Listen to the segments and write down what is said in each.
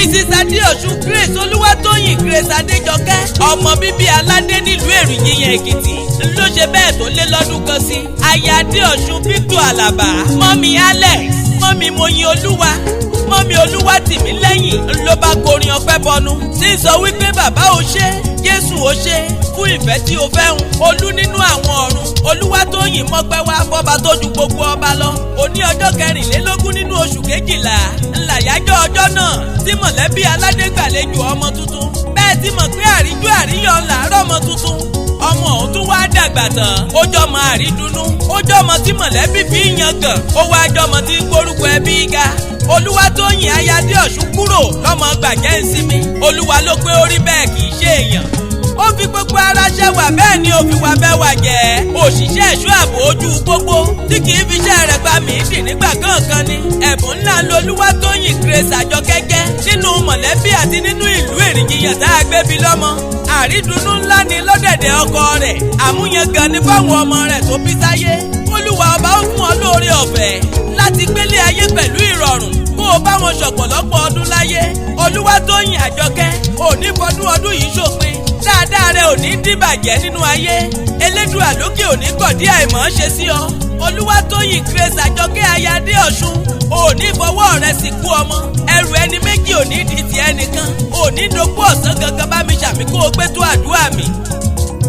Mrs Adéọ̀sùn Grace Olúwatóyìn Grace Adéjọkẹ́, ọmọ bíbí aládé nílùú Èrìjìyàn Èkìtì, ló ṣe bẹ́ẹ̀ tó lé lọ́dún kan sí. Aya Adéọ̀sùn Victor Àlàbá, mọ́mí Alex, mọ́mí Moyin Olúwa, mọ́mí Olúwa tì mí lẹ́yìn, ló bá kọrin ọpẹ́ bọnu tí ń sọ wípé bàbá o ṣé, Jésù o ṣé fún ìfẹ́ tí o fẹ́ hun olú nínú àwọn ọ̀run. Olúwatóyìn mọ́pẹ́ wá fọ́ba tó ju gbogbo ọba lọ. Òní ọjọ́ 24 nínú oṣù 12 ńláyájọ́ ọjọ́ náà tí mọ̀lẹ́bí aládé gbàlejò ọmọ tuntun. Bẹ́ẹ̀ ti mọ̀ pé àríjó àríyọ̀ ńlá rọ́mọ tuntun. Ọmọ ọ̀hún tún wá dàgbà tán, ó jọmọ àrídùnnú, ó jọmọ tí mọ̀lẹ́bí fi ń yangàn, ó wá jọmọ tí ń gbórúkọ ẹbí ga. Olúwatóyìn aya Adéọ̀sùn kúrò lọ́mọ gbàjẹ́ ń sinmi. Olúwa ló pé ó rí bẹ́ẹ̀, kì í ṣe èèyàn. Ó fi gbogbo ara ṣẹwà, bẹ́ẹ̀ ni ó fi wà bẹ́ẹ̀ wà jẹ́. Òṣìṣẹ́ ẹ̀ṣọ́ ààbò ojú pópó tí kì í fi iṣẹ́ rẹ̀ gba mìídì nígbà kankan ni. Ẹ̀bùn ńlá lolúwatóyìn Grace Àjọkẹ́ jẹ́ nínú mọ̀lẹ́bí àti nínú ìlú Èrìjìyàn tá a gbé bí lọ́mọ. Àrídùnnú ńlá ni lọ́dẹ̀dẹ̀ ọkọ rẹ̀, àmúyangàn ni fáwọn ọmọ rẹ̀ tó bí sáyé. Olúwa ọba ó fún ọ lóore ọ̀fẹ́ láti gbélé ayé pẹ̀lú ìrọ̀rùn, kó o bá wọn ṣọ̀pọ̀lọpọ̀ ọdún láyé. Olúwatóyìn Àjọkẹ́, òní fọdún ọdún yìí ṣòpin, dáadáa rẹ ò ní dìbàjẹ́ nínú ayé. Elédùà lókè ò ní kọ̀dí àìmọ́ ṣe sí ọ. Olúwatóyìn Grace Àjọkẹ́ aya Adéọ̀sùn, ò ní fọwọ́ rẹ sìnkú ọmọ. Ẹrù ẹni méjì ò ní di ti ẹnìkan. Ò ní dogbo ọ̀sán gangan, bá mi ṣàmì kó o gbé tó àdúrà mi.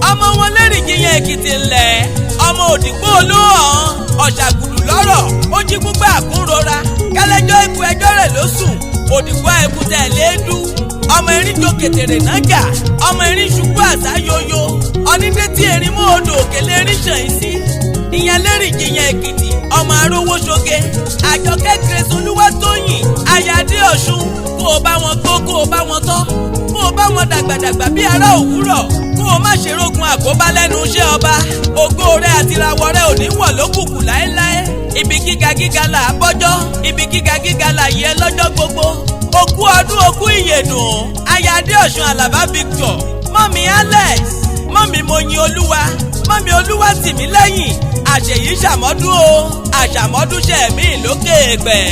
Ọmọ wọn lẹ́rìnjìyàn Èkìtì ńlẹ̀, ọmọ òdìgbò olóhàn ọ̀ṣàgùdù lọ́rọ̀, ó jí gbúgbà àkúnrora kẹlẹ́jọ́ ikú ẹjọ́ rẹ̀ ló sùn. Òdìgbò ẹ̀kú tẹ̀lé dú, ọmọ erin jo kètèrè nájà, ọmọ erin ṣubú àṣà yoyo, onídé tí erin mú odò òkèlè erin ṣàn yìí sí. Ìyẹn lẹ́rìnjìyàn Èkìtì, ọmọ arówó ṣoge. Àjọkẹ́ Grace Olúwatóyìn aya Adéọ̀sùn, kó o bá wọn gbó, kó o bá wọn tọ́, kó o bá wọn dàgbàdàgbà bí ará òwúrọ̀, kó o má ṣe rógun àkóbá lẹ́nu iṣẹ́ ọba. Ògo rẹ àti ìràwọ̀ rẹ ò ní wọ̀ lókùnkùn láéláé. Ibi gíga gíga là á bọ́jọ́, ibi gíga gíga là yẹ lọ́jọ́ gbogbo. Òkú ọdún, òkú ìyèdùn, aya Adéọ̀sùn Àlàbá Victor, mọ́mí Alex, mọ́mí Moyin Olúwa, mọ́mí Olúwa tì mí lẹ́yìn. Àṣèyí ṣàmọ́dún o, àṣàmọ́dún ṣẹ̀mí lókè pẹ̀.